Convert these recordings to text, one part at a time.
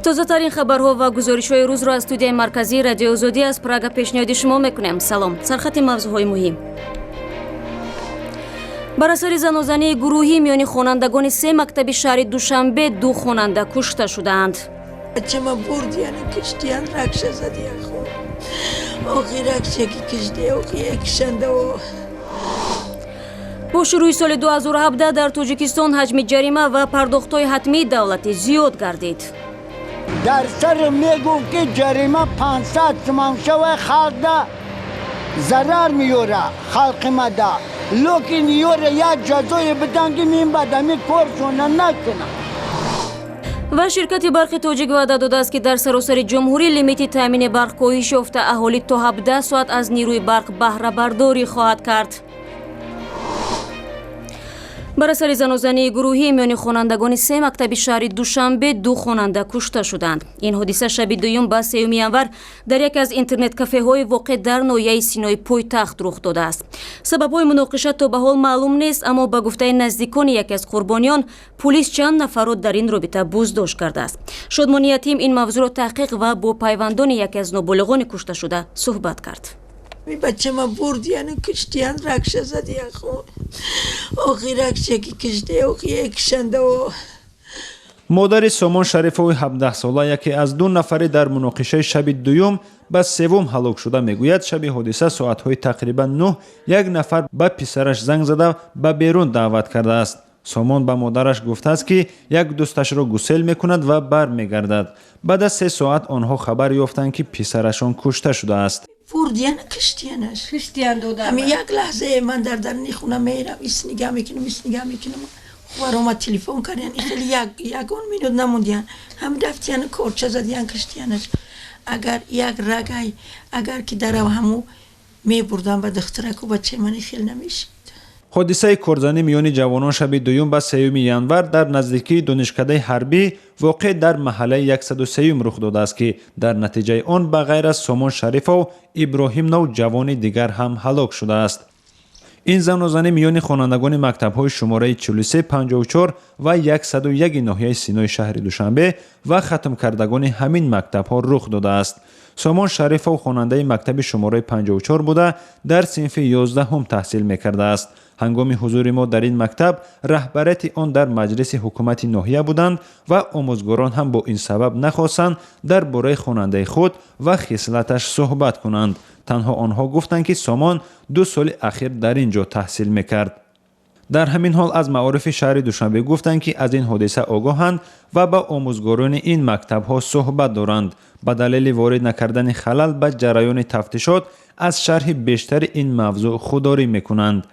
Тозатарин хабарҳо ва гузоришҳои рӯзро аз студияи марказии Радиои Озодӣ аз Прага пешниҳоди шумо мекунем. Салом. Сархати мавзӯъҳои муҳим. Бар асари занозании гурӯҳӣ миёни хонандагони се мактаби шаҳри Душанбе ду хонанда кушта шудаанд. Бачама бурдияну киштиян, ракша задия хо. Охи ракша ки киште, охи якшанда. Бо шурӯи соли 2017 дар Тоҷикистон ҳаҷми ҷарима ва пардохтҳои ҳатмии давлатӣ зиёд гардид. Дар сари мегӯфт, ки ҷарима 500 суман шава, халқда зарар меёра, халқи мада. Лекин ёра як ҷазое бидан, ки мин бадами коршона накунам. Ва ширкати барқи тоҷик ваъда додааст, ки дар саросари ҷумҳурӣ лимити таъмини барқ коҳиш ёфта, аҳолӣ то 17 соат аз нерӯи барқ баҳрабардорӣ хоҳад кард. Бар асари занозании гурӯҳӣ миёни хонандагони се мактаби шаҳри Душанбе ду хонанда кушта шуданд. Ин ҳодиса шаби дуюм ба 3 январ дар яке аз интернет-кафеҳои воқеъ дар ноҳияи Синои пойтахт рух додааст. Сабабҳои муноқиша то ба ҳол маълум нест, аммо ба гуфтаи наздикони яке аз қурбониён, пулис чанд нафарро дар ин робита боздошт кардааст. Шодмони Ятим ин мавзӯъро таҳқиқ ва бо пайвандони яке аз ноболиғони кушташуда суҳбат кард. Бачама бурдияну киштиян, ракша задия хо. Охи ракша ки киште, охи якшанда. Модари Сомон Шарифови 17сола, яке аз ду нафаре дар муноқишаи шаби дуюм ба севум ҳалок шуда, мегӯяд, шаби ҳодиса соатҳои тақрибан 9 як нафар ба писараш занг зада, ба берун даъват кардааст. Сомон ба модараш гуфтааст, ки як дӯсташро гусел мекунад ва бармегардад. Баъд аз 3 соат онҳо хабар ёфтанд, ки писарашон кушта шудааст. Бурдияну киштиянаш. Киштиян дода. Ҳами як лаҳзае ман дар даруни хона мерам, ис нигаҳ мекунам, ис нигаҳ мекунам. Хувар омад, телефон кардян, хеле як ягон минут намондиян. Ҳам рафтияну корча задиян, киштиянаш. Агар як рагай, агар ки дарав ҳаму мебурдам ба духтараку бачаи мани хел намешид. Ҳодисаи корзанӣ миёни ҷавонон шаби дуюм ба 3 январ дар наздикии донишкадаи ҳарбӣ, воқеъ дар маҳаллаи 103 рух додааст, ки дар натиҷаи он ба ғайр аз Сомон Шарифов, Иброҳим нав ҷавони дигар ҳам ҳалок шудааст. Ин занозанӣ миёни хонандагони мактабҳои шумораи 43, 54 ва 101 ноҳияи Синои шаҳри Душанбе ва хатмкардагони ҳамин мактабҳо рух додааст. Сомон Шарифов хонандаи мактаби шумораи 54 буда, дар синфи 11-ум таҳсил мекардааст. Ҳангоми ҳузури мо дар ин мактаб раҳбарияти он дар маҷлиси ҳукумати ноҳия буданд ва омӯзгорон ҳам бо ин сабаб нахостанд дар бораи хонандаи худ ва хислаташ суҳбат кунанд. Танҳо онҳо гуфтанд, ки Сомон 2 соли ахир дар ин ҷо таҳсил мекард. Дар ҳамин ҳол аз маорифи шаҳри Душанбе гуфтанд, ки аз ин ҳодиса огоҳанд ва ба омӯзгорони ин мактабҳо суҳбат доранд. Ба далели ворид накардани халал ба ҷараёни тафтишот аз шарҳи бештари ин мавзӯъ худдорӣ мекунанд.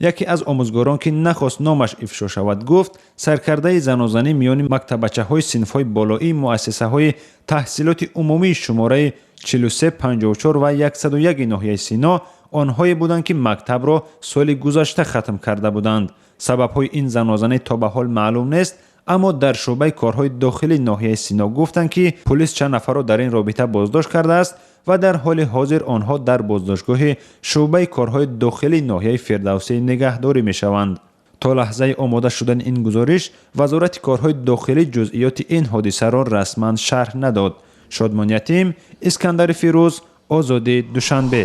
Яке аз омӯзгорон, ки нахост номаш ифшо шавад, гуфт, саркардаи занозанӣ миёни мактаббачаҳои синфҳои болоии муассисаҳои таҳсилоти умумии шумораи 43, 54 ва 101 ноҳияи Сино онҳое буданд, ки мактабро соли гузашта хатм карда буданд. Сабабҳои ин занозанӣ то ба ҳол маълум нест, аммо дар шӯъбаи корҳои дохилии ноҳияи Сино гуфтанд, ки пулис чанд нафарро дар ин робита боздошт кардааст ва дар ҳоли ҳозир онҳо дар боздоштгоҳи шӯъбаи корҳои дохилии ноҳияи Фирдавсӣ нигаҳдорӣ мешаванд. То лаҳзаи омода шудани ин гузориш Вазорати корҳои дохилӣ ҷузъиёти ин ҳодисаро расман шарҳ надод. Шодмон Ятим, Искандари Фирӯз, Озодӣ, Душанбе.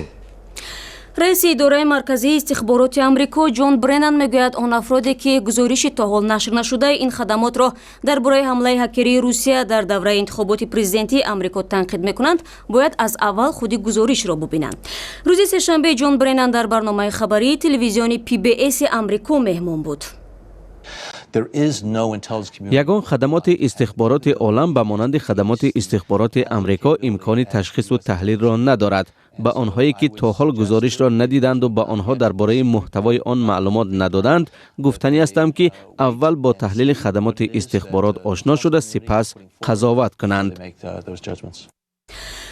Раиси идораи марказии истихбороти Амрико Ҷон Бреннан мегӯяд, он афроде, ки гузориши то ҳол нашр нашудаи ин хадамотро дар бораи ҳамлаи ҳакерии Русия дар давраи интихоботи президентии Амрико танқид мекунанд, бояд аз аввал худи гузоришро бубинанд. Рӯзи сешанбе Ҷон Бреннан дар барномаи хабарии телевизиони PBS Амрико меҳмон буд. Ягон хадамоти истихбороти олам ба монанди хадамоти истихбороти Амрико имкони ташхису таҳлилро надорад. Ба онҳое, ки то ҳол гузоришро надиданду ба онҳо дар бораи муҳтавои он маълумот надоданд, гуфтанӣ ҳастам, ки аввал бо таҳлили хадамоти истихборот ошно шуда, сипас қазоват кунанд.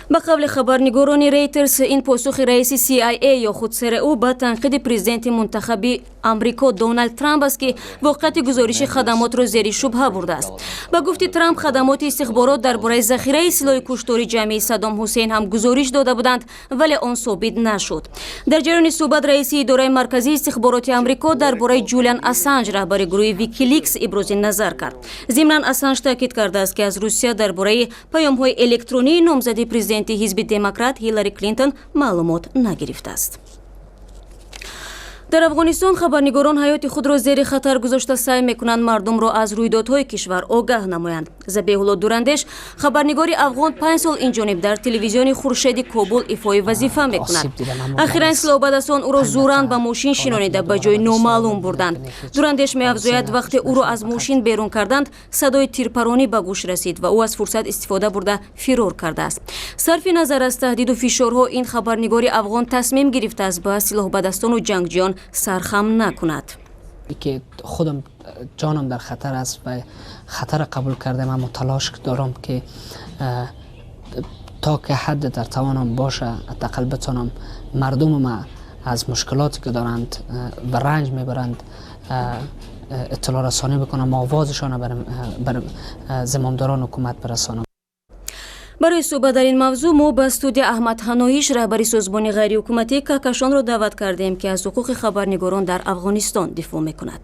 Ба қавли хабарнигорони Рейтерс, ин посухи раиси CIA ё худ ЦРУ ба танқиди президенти мунтахаби Амрико Доналд Трамп аст, ки воқеияти гузориши хадамотро зери шубҳа бурдааст. Ба гуфти Трамп, хадамоти истихборот дар бораи захираи силоҳи куштори ҷамъии Саддом Ҳусейн ҳам гузориш дода буданд, вале он собит нашуд. Дар ҷараёни суҳбат раиси идораи марказии истихбороти Амрико дар бораи Ҷулиан Ассанж, раҳбари гурӯҳи Викиликс, ибрози назар кард. Зимнан, Ассанж таъкид кардааст, ки аз Русия дар бораи паёмҳои электронии номзади президенти ҳизби Демократ Ҳиллари Клинтон маълумот нагирифтааст. Дар Афғонистон хабарнигорон ҳаёти худро зери хатар гузошта саъй мекунанд мардумро аз рӯйдодҳои кишвар огаҳ намоянд. Забеҳулло Дурандеш, хабарнигори афғон, 5 сол инҷониб дар телевизиони Хуршеди Кобул ифои вазифа мекунад. Ахиран силоҳбадасон ӯро зӯран ба мошин шинонида, ба ҷои номаълум бурданд. Дурандеш меафзояд, вақте ӯро аз мошин берун карданд, садои тирпаронӣ ба гӯш расид ва ӯ аз фурсат истифода бурда фирор кардааст. Сарфи назар аз таҳдиду фишорҳо, ин хабарнигори афғон тасмим гирифтааст ба силоҳбадастону ҷангҷиён сархам накунад. Ки худам ҷонам дар хатар аст ва хатар қабул кардам, аммо талош дорам, ки то ки ҳад дар тавонам боша, ҳадди битонам мардум ма аз мушкилоте ки доранд ва ранҷ мебаранд اطلاع رسانی بکنم، آوازشان بر زمامداران حکومت برسانم. Барои суҳбат дар ин мавзӯъ мо ба студия Аҳмад Ҳаноиш, раҳбари созмони ғайриҳукуматии Каҳкашонро даъват кардем, ки аз ҳуқуқи хабарнигорон дар Афғонистон дифоъ мекунад.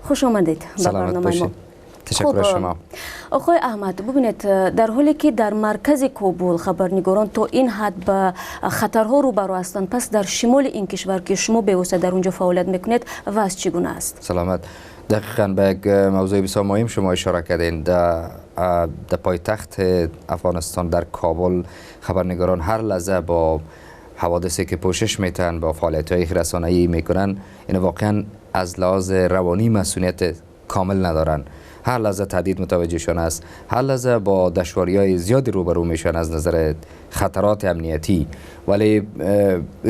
Хуш омадед ба барномаи мо. Ташаккур шумо. Оқои Аҳмад, бубинед, дар ҳоле ки дар маркази Кобул хабарнигорон то ин ҳад ба хатарҳо рӯбарӯ ҳастанд, пас дар шимоли ин кишвар, ки шумо бевосита дар он ҷо фаъолият мекунед, вазъ чӣ гуна аст? Саломат. دقیقا به یک موضوع بسیار مهم شما اشاره کردین. در پایتخت افغانستان، در کابل، خبرنگاران هر لحظه با حوادثی که پوشش میتن، با فعالیت های رسانه‌ای میکنن، این واقعا از لحاظ روانی مصونیت کامل ندارن. هر لحظه تهدید متوجهشان است، هر لحظه با دشواری های زیادی روبرو میشن از نظر خطرات امنیتی، ولی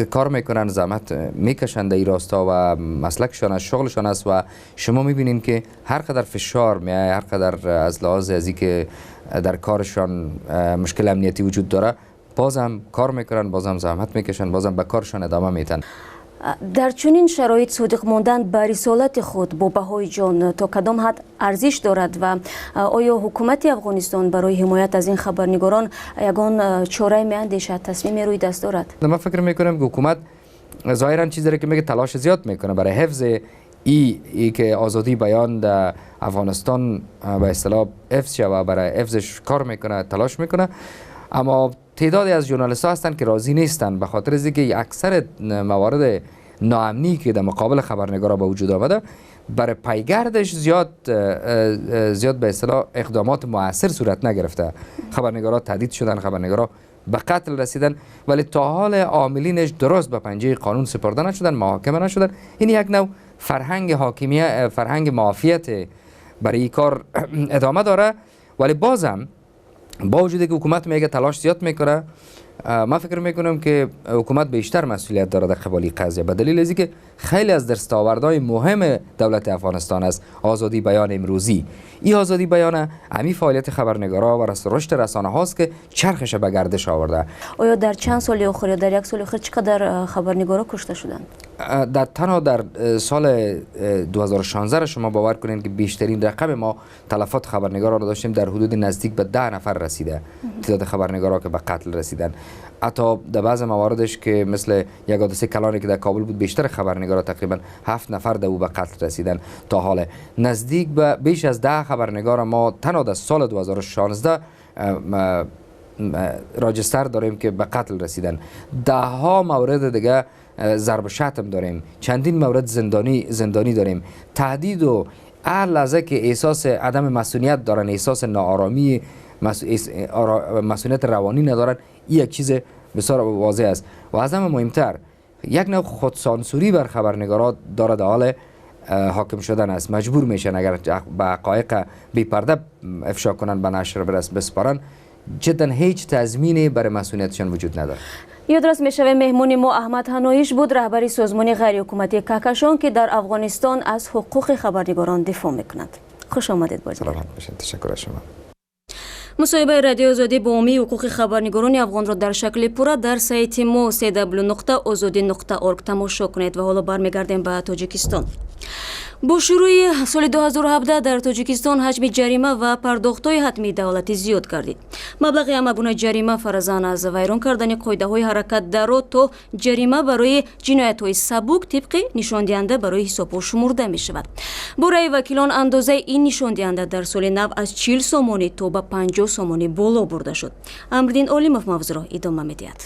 کار میکنن، زحمت میکشن در این راستا و مسلکشان است، شغلشان است. و شما میبینین که هر قدر فشار میایه، هر قدر از لحاظ از که در کارشان مشکل امنیتی وجود داره، بازم کار میکنن، بازم زحمت میکشن، بازم به کارشان ادامه میتن. Дар чунин шароит содиқ мондан ба рисолати худ бо баҳои ҷон то кадом ҳад арзиш дорад ва оё ҳукумати Афғонистон барои ҳимоят аз ин хабарнигорон ягон чорае меандешад, тасмиме рӯи даст дорад? من فکر میکنم که حکومت ظاهرا چیزی که میگه تلاش زیاد میکنه برای حفظ ای که آزادی بیان در افغانستان به اصطلاح حفظ شود، برای حفظش کار میکنه، تلاش میکنه. اما تعدادی از ژورنالیست ها هستند که راضی نیستند، به خاطر از اینکه اکثر موارد ناامنی که در مقابل خبرنگارا به وجود آمده، برای پیگردش زیاد زیاد به اصطلاح اقدامات موثر صورت نگرفته. خبرنگارا تهدید شدن، خبرنگارا به قتل رسیدن، ولی تا حال عاملینش درست به پنجه قانون سپرده نشدن، محاکمه نشدن. این یک نوع فرهنگ حاکمیت، فرهنگ معافیت برای این کار ادامه داره. ولی بازم با وجودی که حکومت میگه تلاش زیاد میکنه، من فکر میکنم که حکومت بیشتر مسئولیت داره در قبال قضیه، به دلیل از که خیلی از دستاوردهای مهم دولت افغانستان است آزادی بیان امروزی. این آزادی بیان امی فعالیت خبرنگارا و رشد رسانه هاست که چرخش به گردش آورده. آیا در چند سال اخیر یا در یک سال اخیر چقدر خبرنگارا کشته شدند؟ در تنها در سال 2016 شما باور کنید که بیشترین رقم ما تلفات خبرنگارا رو داشتیم، در حدود نزدیک به 10 نفر رسیده تعداد خبرنگارا که به قتل رسیدن. حتی در بعض مواردش که مثل یک حادثه کلانی که در کابل بود، بیشتر خبرنگارا، تقریبا هفت نفر در او به قتل رسیدن. تا حال نزدیک به بیش از 10 خبرنگار ما تنها در سال 2016 register داریم که به قتل رسیدن. ده ها مورد دیگه ضرب شتم داریم، چندین مورد زندانی داریم، تهدید و هر لحظه که احساس عدم مصونیت دارن، احساس ناآرامی، مصونیت روانی ندارن. این یک چیز بسیار واضح است و از همه مهمتر یک نوع خودسانسوری بر خبرنگارات داره در حال حاکم شدن است. مجبور میشن اگر به حقایق بی پرده افشا کنن، به نشر برس بسپارن، جدا هیچ تضمینی برای مصونیتشان وجود نداره. Ёдрас мешавем, меҳмони мо Аҳмад Ҳаноиш буд, раҳбари созмони ғайриҳукуматии Каҳкашон, ки дар Афғонистон аз ҳуқуқи хабарнигорон дифоъ мекунад. Хуш омадед. Бо Саломат бошед, ташаккур аз шумо. Мусоҳибаи Радиои Озодӣ бо ҳомии ҳуқуқи хабарнигорони афғонро дар шакли пурра дар сайти мо cw.ozodi.org тамошо кунед. Ва ҳоло бармегардем ба Тоҷикистон. Бо шурӯи соли 2017 дар Тоҷикистон ҳаҷми ҷарима ва пардохтҳои ҳатмии давлатӣ зиёд гардид. Маблағи ҳама гуна ҷарима, фаразан аз вайрон кардани қоидаҳои ҳаракат дар роҳ то ҷарима барои ҷиноятҳои сабук, тибқи нишондиҳанда барои ҳисобҳо шумурда мешавад. Бо раъи вакилон, андозаи ин нишондиҳанда дар соли нав аз 40 сомонӣ то ба 50 сомонӣ боло бурда шуд. Амриддин Олимов мавзӯъро идома медиҳад.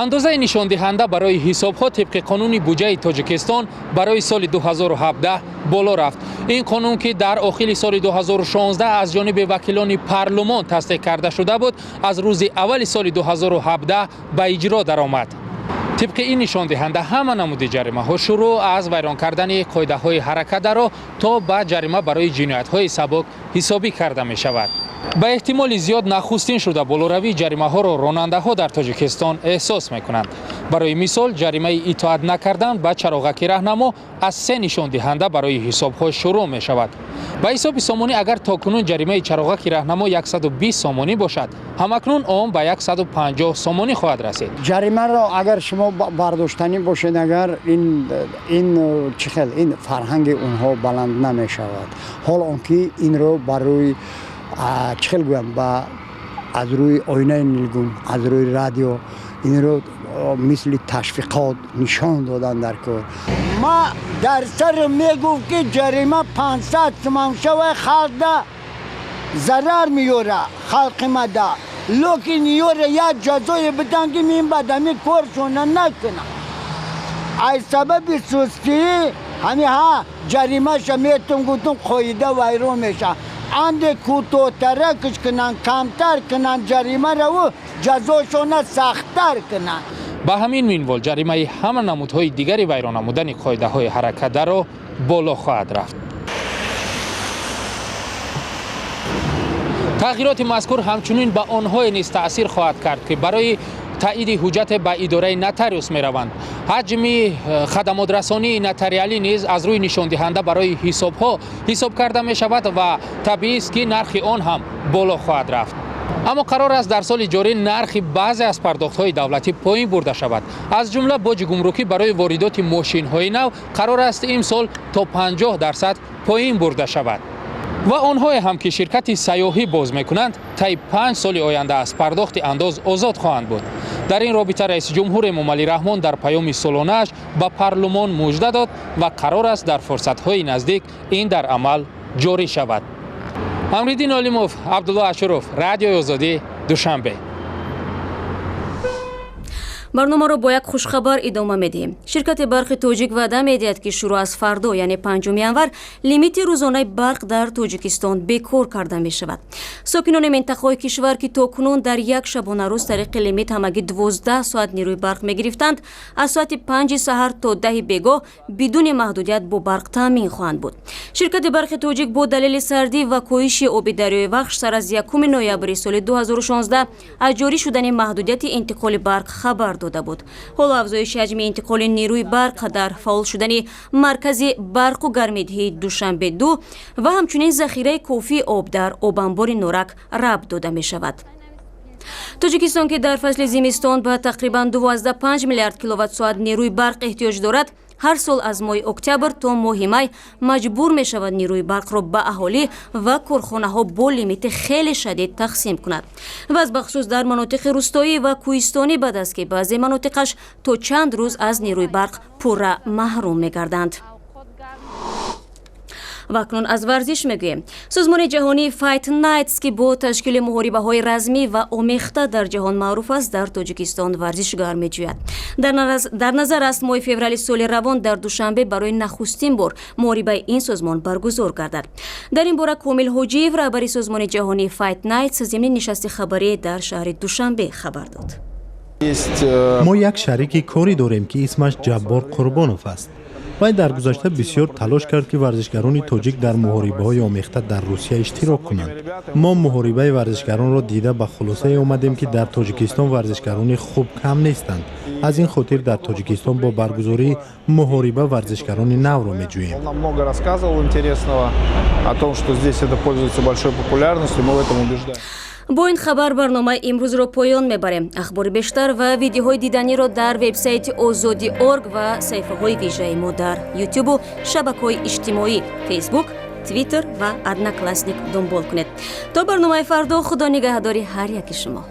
Андозаи нишондиҳанда барои ҳисобҳо тибқи қонуни буҷаи Тоҷикистон барои соли 2017 боло рафт. Ин қонун, ки дар охири соли 2016 аз ҷониби вакилони парлумон тасдиқ карда шуда буд, аз рӯзи аввали соли 2017 ба иҷро даромад. Тибқи ин нишондиҳанда, ҳама намуди ҷаримаҳо, шурӯъ аз вайрон кардани қоидаҳои ҳаракат дар роҳ то ба ҷарима барои ҷиноятҳои сабук, ҳисобӣ карда мешавад. Ба эҳтимоли зиёд, нахустин шуда болоравии ҷаримаҳоро ронандаҳо дар Тоҷикистон эҳсос мекунанд. Барои мисол, ҷаримаи итоат накардан ба чароғаки раҳнамо аз се нишондиҳанда барои ҳисобҳо шурӯъ мешавад. Ба ҳисоби сомонӣ, агар то кунун ҷаримаи чароғаки раҳнамо 120 сомонӣ бошад, ҳамакнун он ба 150 сомонӣ хоҳад расид. Ҷаримаро агар шумо бардоштанӣ бошед, агар ин чӣ хел ин фарҳанги онҳо баланд намешавад. Ҳол он ки инро барои чӣ хел гӯям, ба аз рӯи оинаи нилгун, аз рӯи радио инро мисли ташвиқот нишон додан дар кор. Ма дар сар мегуфт, ки ҷарима 500 суман шава, халқда зарар меёра, халқи мада. Лекин ёра як ҷазое бидан, ки мин баъд ҳами коршона накунам. Аз сабаби сустӣ ҳами ҳа ҷаримаша метум, гуфтум, қоида вайрон меша. Анде кӯтоҳтаракш кунанд, камтар кунанд ҷаримараву ҷазошона сахттар кунанд. Ба ҳамин минвол, ҷаримаи ҳама намудҳои дигари вайрон намудани қоидаҳои ҳаракат дар роҳ боло хоҳад рафт. Тағйироти мазкур ҳамчунин ба онҳое низ таъсир хоҳад кард, ки барои таъиди ҳуҷҷате ба идораи нотариус мераванд. Ҳаҷми хадамотрасонии нотариалӣ низ аз рӯи нишондиҳанда барои ҳисобҳо ҳисоб карда мешавад ва табиист, ки нархи он ҳам боло хоҳад рафт. Аммо қарор аст, дар соли ҷорӣ нархи баъзе аз пардохтҳои давлатӣ поин бурда шавад. Аз ҷумла боҷи гумрукӣ барои воридоти мошинҳои нав қарор аст имсол то 50% поин бурда шавад. Ва онҳое ҳам, ки ширкати сайёҳӣ боз мекунанд, таи 5 соли оянда аз пардохти андоз озод хоҳанд буд. Дар ин робита раиси ҷумҳур Эмомалӣ Раҳмон дар паёми солонааш ба парлумон мужда дод ва қарор аст, дар фурсатҳои наздик ин дар амал ҷорӣ шавад. Амриддин Олимов, Абдулло Ашуров, Радиои Озодӣ, Душанбе. Барномаро бо як хушхабар идома медиҳем. Ширкати Барқи Тоҷик ваъда медиҳад, ки шурӯъ аз фардо, яъне 5 январ, лимити рӯзонаи барқ дар Тоҷикистон бекор карда мешавад. Сокинони минтақаҳои кишвар, ки то кунун дар як шабонарӯз тариқи лимит ҳамагӣ 12 соат нерӯи барқ мегирифтанд, аз соати 5-и саҳар то 10-и бегоҳ бидуни маҳдудият бо барқ таъмин хоҳанд буд. Ширкати Барқи Тоҷик бо далели сардӣ ва коҳиши оби дарёи Вахш сар аз 1 ноябри соли 2016 аз ҷорӣ шудани маҳдудияти интиқоли барқ хабар дода буд. Ҳоло афзоиши ҳаҷми интиқоли нерӯи барқ дар фаъол шудани маркази барқу гармидиҳии Душанбе 2 ва ҳамчунин захираи кофии об дар обанбори Норак рабт дода мешавад. Тоҷикистон, ки дар фасли зимистон ба тақрибан 2,5 миллиард киловатт-соат нерӯи барқ эҳтиёҷ дорад, ҳар сол аз моҳи октябр то моҳи май маҷбур мешавад нерӯи барқро ба аҳолӣ ва корхонаҳо бо лимити хеле шадид тақсим кунад. Вазъ бахусус дар манотиқи рӯстоӣ ва кӯҳистонӣ бад аст, ки баъзе манотиқаш то чанд рӯз аз нерӯи барқ пурра маҳрум мегарданд. Ва акнун аз варзиш мегӯем. Созмони ҷаҳонии Fight Nights, ки бо ташкили муҳорибаҳои размӣ ва омехта дар ҷаҳон маъруф аст, дар Тоҷикистон варзишгар меҷӯяд. Дар назар аст, моҳи феврали соли равон дар Душанбе барои нахустин бор муҳорибаи ин созмон баргузор гардад. Дар ин бора Комил Ҳоҷиев, раҳбари созмони ҷаҳонии Fight Nights, зимни нишасти хабарӣ дар шаҳри Душанбе хабар дод. Мо як шарики корӣ дорем, ки исмаш Ҷаббор Қурбонов аст. Вай дар гузашта бисёр талош кард, ки варзишгарони тоҷик дар муҳорибаҳои омехта дар Русия иштирок кунанд. Мо муҳорибаи варзишгаронро дида, ба хулосае омадем, ки дар Тоҷикистон варзишгарони хуб кам нестанд. Аз ин хотир дар Тоҷикистон бо баргузории муҳориба варзишгарони навро меҷӯем. Он нам много рассказывал интересного о том, что здесь это пользуется большой популярностью, мы в этом убеждаемся. Бо ин хабар барномаи имрӯзро поён мебарем. Ахбори бештар ва видеоҳои диданиро дар вебсайти Озодӣ орг ва саҳифаҳои вижаи мо дар Ютубу шабакаҳои иҷтимоӣ, Фейсбук, Твиттер ва Одноклассник дунбол кунед. То барномаи фардо, Худо нигаҳдори ҳар яки шумо.